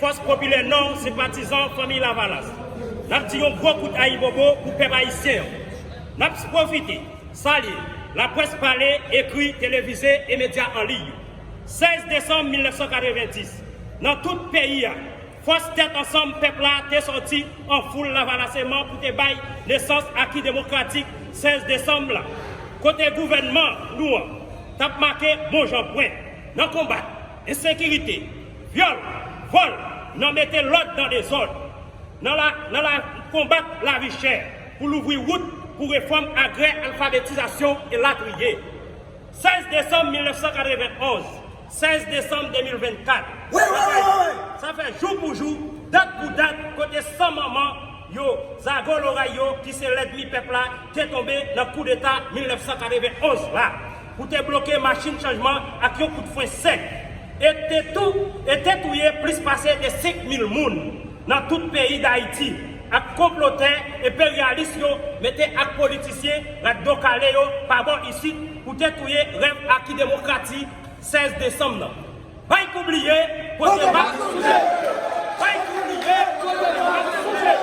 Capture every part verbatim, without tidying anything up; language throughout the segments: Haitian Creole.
Fòs Popilè Nò, senpatizan Fanmi Lavalas, n ap di yon gwo kout ayibobo pou pèp ayisyen an. N ap pwofite salye laprès pale, ekri, televize e medya an liy yo. Sèz desanm mil nèf san katrevenndis, nan tout peyi a, fòs Tèt Ansanm Pèp la te sòti an foul lavalaseman pou te bay nesans aki demokratik sèz desanm la, kote gouvènman nou an t ap make bon jan pwen nan konbat ensekirite, vyòl, vòl, nan mete lòd nan dezòd, nan la, nan la konbat lavi chè, pou louvri wout pou refòm agrè, alfabetizasyon, elatriye. Sèz desanm mil nèf san katrevenn onz, sèz desanm de mil vennkat. Wi, wi, wi, wi. Sa fè jou pou jou, dat pou dat, kote san manman yo, zago loray yo, ki se lènmi pèp la, te tonbe nan koudeta mil nèf san katrevenn onz la, pou te bloke machin chanjman ak yon kout fwen sèk, e te tou, e te touye plis pase de senk mil moun nan tout peyi Dayiti, ak konplotè enperyalis yo mete ak politisyen rat do kale yo pa bò isit pou te touye rèv aki demokrati sèz desanm nan. Bay kou bliye, pote bak souje. Bay kou bliye, pote bak souje.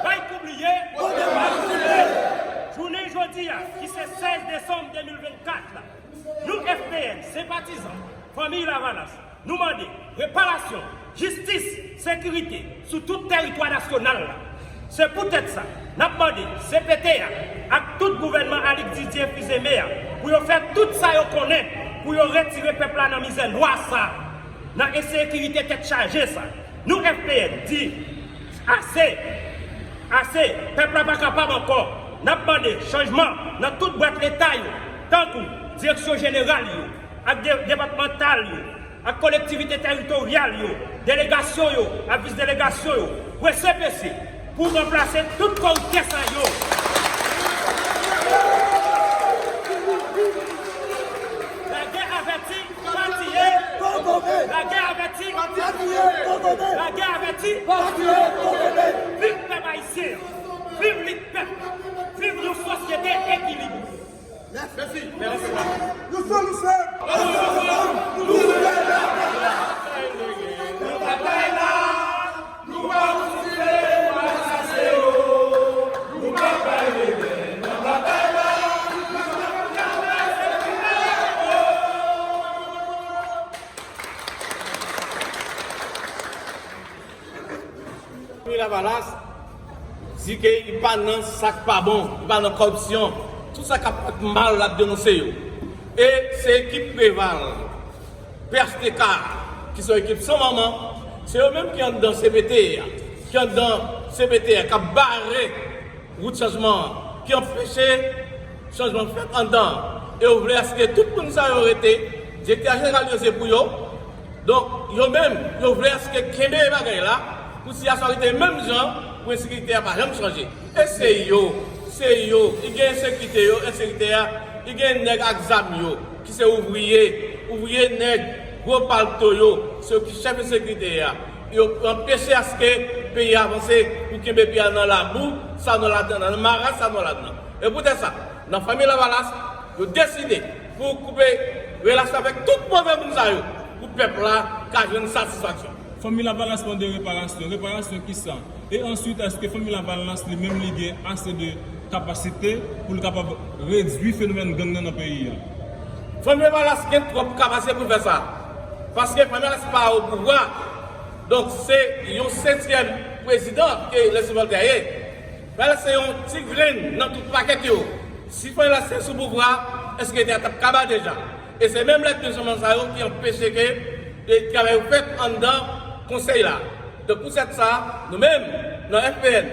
Bay kou bliye, pote bak souje. Jounen jodi a, ki se sèz desanm de mil vennkat la, nou F P N, senpatizan Fanmi Lavalas, nou mande reparasyon, jistis, sekirite sou tout tèritwa nasyonal la. Se poutèt sa, n ap mande C P T a ak tout gouvènman Alix Didier Fils-Aimé a pou yo fè tout sa yo konnen pou yo retire pèp la nan mizè nwa sa, nan ensekirite tèt chaje sa. Nou F P N di ase, ase, pèp la pa kapab ankò. N ap mande chanjman nan tout bwat leta yo, tankou direksyon jeneral yo ak de-, depatmantal yo, ak kolektivite tèritoryal yo, delegasyon yo, ak vis delegasyon yo, prese prese, pou ranplase tout koriptè sa yo. Lagè avèti, pa tiye. Lagè avèti, pa tiye. Lagè avèti, pa tiye. Viv pèp ayisyen an. Viv lit pèp. Viv yon sosyete ekilibre. Mèsi. Mèsi. Nou sou nou sèm. Nou sou nou sèm. Nou sou nou sèm. Batay la, nou pa konsidere nou asase yo. Nou pa bay rebèl nan batay la. Fanmi Lavalas di ke li pa nan sa k pa bon, li pa nan kòripsyon. Tout sa k ap fèt mal, l ap denonse yo. E se ekip Preval, P H T K, ki se yon ekip san manman, se yo menm ki anndan C P T a, ki anndan C P T a, k ap bare wout chanjman an, ki anpeche chanjman fèt anndan an. E yo vle aske tout moun sa yo rete, direktè jeneral yo se pou yo. Donk, yo menm, yo vle aske kenbe bagay la, pou sitiyasyon an rete menm jan, pou ensekirite a pa janm chanje. E se yo, se yo, ki gen ensekirite yo, ensekirite a, ki gen nèg ak zam yo, ki se ouvriye, ouvriye nèg, gwo palto yo, se yo ki chèf ensekirite a. Yo anpeche aske peyi a avanse, pou kenbe peyi a nan labou sa nou ladan, nan maraz sa nou ladan. E poutèt sa, nan Fanmi Lavalas, yo deside pou koupe relasyon avèk tout move moun sa yo, pou pèp la ka jwenn satisfaksyon. Fanmi Lavalas mande reparasyon. Reparasyon kisa? E answit, èske Fanmi Lavalas li menm li gen ase de kapasite pou l kapab redui fenomèn gang nan nan peyi a? Fanmi Lavalas gen twòp kapasite pou l fè sa. Paske Fanmi Lavalas pa o pouvwa. Donk, se yon setyèm prezidan ke Leslie Voltaire ye. Fanmi Lavalas se yon ti grenn nan tout pakèt yo. Si Fanmi Lavalas te sou pouvwa, ensekirite a t ap kaba deja. E se menm lènmi chanjman sa yo ki anpeche ke, e, travay yo fèt anndan konsèy la. Donk, poutèt sa, nou menm, nan F P N,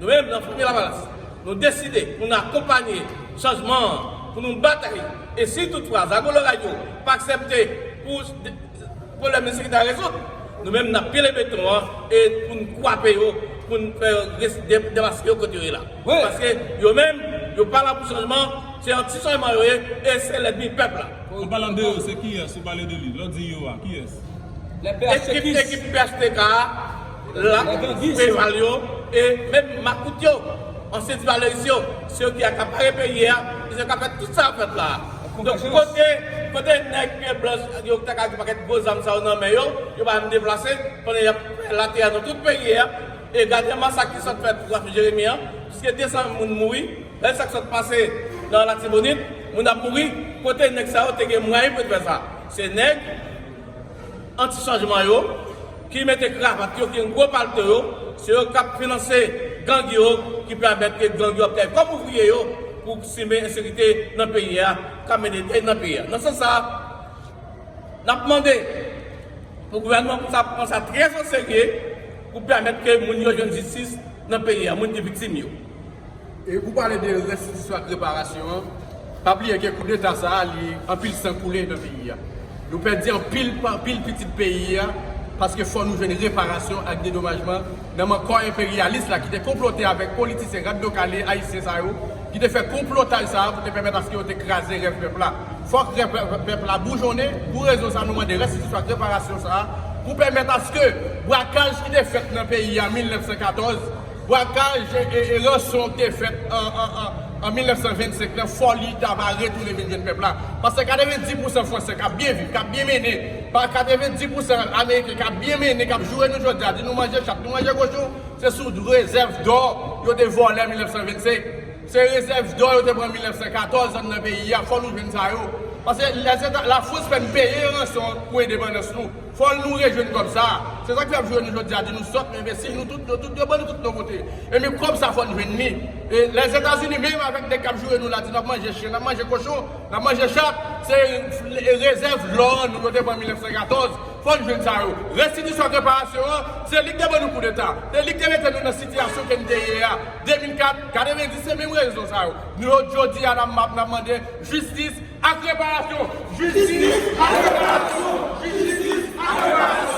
nou menm, nan Fanmi Lavalas, nou deside pou n akonpanye chanjman an, pou nou batay. E si toutfwa, zago loray yo pa aksepte pou pwoblèm ensekirite a rezoud, nou menm, n ap pile beton an e pou n kwape yo, pou n fè yo res-, de-, demaske yo kote yo ye la. Wi. Paske yo menm, yo pa la pou chanjman, se anti chanjman yo ye, e se lènmi pèp la. An palan de yo, se kiyès ou pale de li? Lè w di yo a, kiyès? Ekip, ekip P H T K a, la, Preval yo, e menm makout yo, ansyen ti valeris yo, se yo ki akapare peyi a, e se yo k ap fè tout sa k ap fèt la. Donk, kote Kote nèg pye blanch yo ki ta ka gen pakèt gwo zam sa yo nan men yo, yo pa menm deplase, pandan y ap fè latè a nan tout peyi a. E gade masak ki sot fèt pou Rafik Jeremi an, plis ke de san moun mouri. Gade sa k sot pase nan Latibonit, moun ap mouri. Kote nèg sa yo te gen mwayen pou yo te fè sa? Se nèg anti-chanjman yo, ki mete kravat yo, ki gen gwo palto yo, se yo k ap finanse gang yo, ki pèmèt ke gang yo ap travay kòm ouvriye yo pou simen ensekirite nan peyi a, k ap mennen dèy nan peyi a. Nan sans sa a, n ap mande pou gouvènman pou sa pran sa trè o serye pou pèmèt ke moun yo jwenn jistis nan peyi a, moun ki viktim yo. E pou pale de restitisyon ak reparasyon an, pa bliye ke koudeta sa a, li anpil san koule nan peyi a. Nou pèdi anpil, anpil pitit peyi a, paske fò nou jwenn reparasyon ak dedomajman nan men kò enperyalis la ki te konplote avèk politisyen rat do kale ayisyen sa yo, ki te fè konplotaj sa a pou te pèmèt aske yo te kraze rèv pèp la. Fòk rèv pèp la boujonnen, pou rezon sa a nou mande restitisyon ak reparasyon sa a, pou pèmèt aske brakaj ki te fèt nan peyi a mil nèf san katòz, brakaj e, e, e ranson ki te fèt an, an, an, an mil nèf san vennsenk lan, fò li ta va retounen vin jwenn pèp la. Paske katrevenndis pousan fransè k ap byen viv, k ap byen mennen, pa katrevenndis pousan ameriken k ap byen mennen, k ap joure nou jodi a, di nou manje chat, nou manje kochon, se sou rezèv dò yo te vòlè mil nèf san vennsenk. Se rezèv dò yo te pran mil nèf san katòz anndan peyi a, fò nou jwenn sa yo. Paske Lafrans fè n peye ranson pou endepandans nou. Fò nou rejwenn kòb sa a. Se sa k fè y ap joure nou jodi a, di nou sòt, nou enbesil, nou tout, nou tout, yo ban nou tout nou vote. Epi kòb sa fò n jwenn li. E Lèzetazini menm avèk nèg k ap joure nou la, di n ap manje chen, n ap manje kochon, n ap manje chat, se rezèv lò nou yo te pran mil nèf san katòz. Fò n jwenn sa yo. Restitisyon ak reparasyon an, se li k te ban nou koudeta. Se li k te mete nou nan sitiyasyon ke n te ye a. De mil kat, katrevenndis, se menm rezon sa yo. Nou yo jodi a n ap, n ap mande jistis ak reparasyon. Jistis ak reparasyon. Jistis ak reparasyon.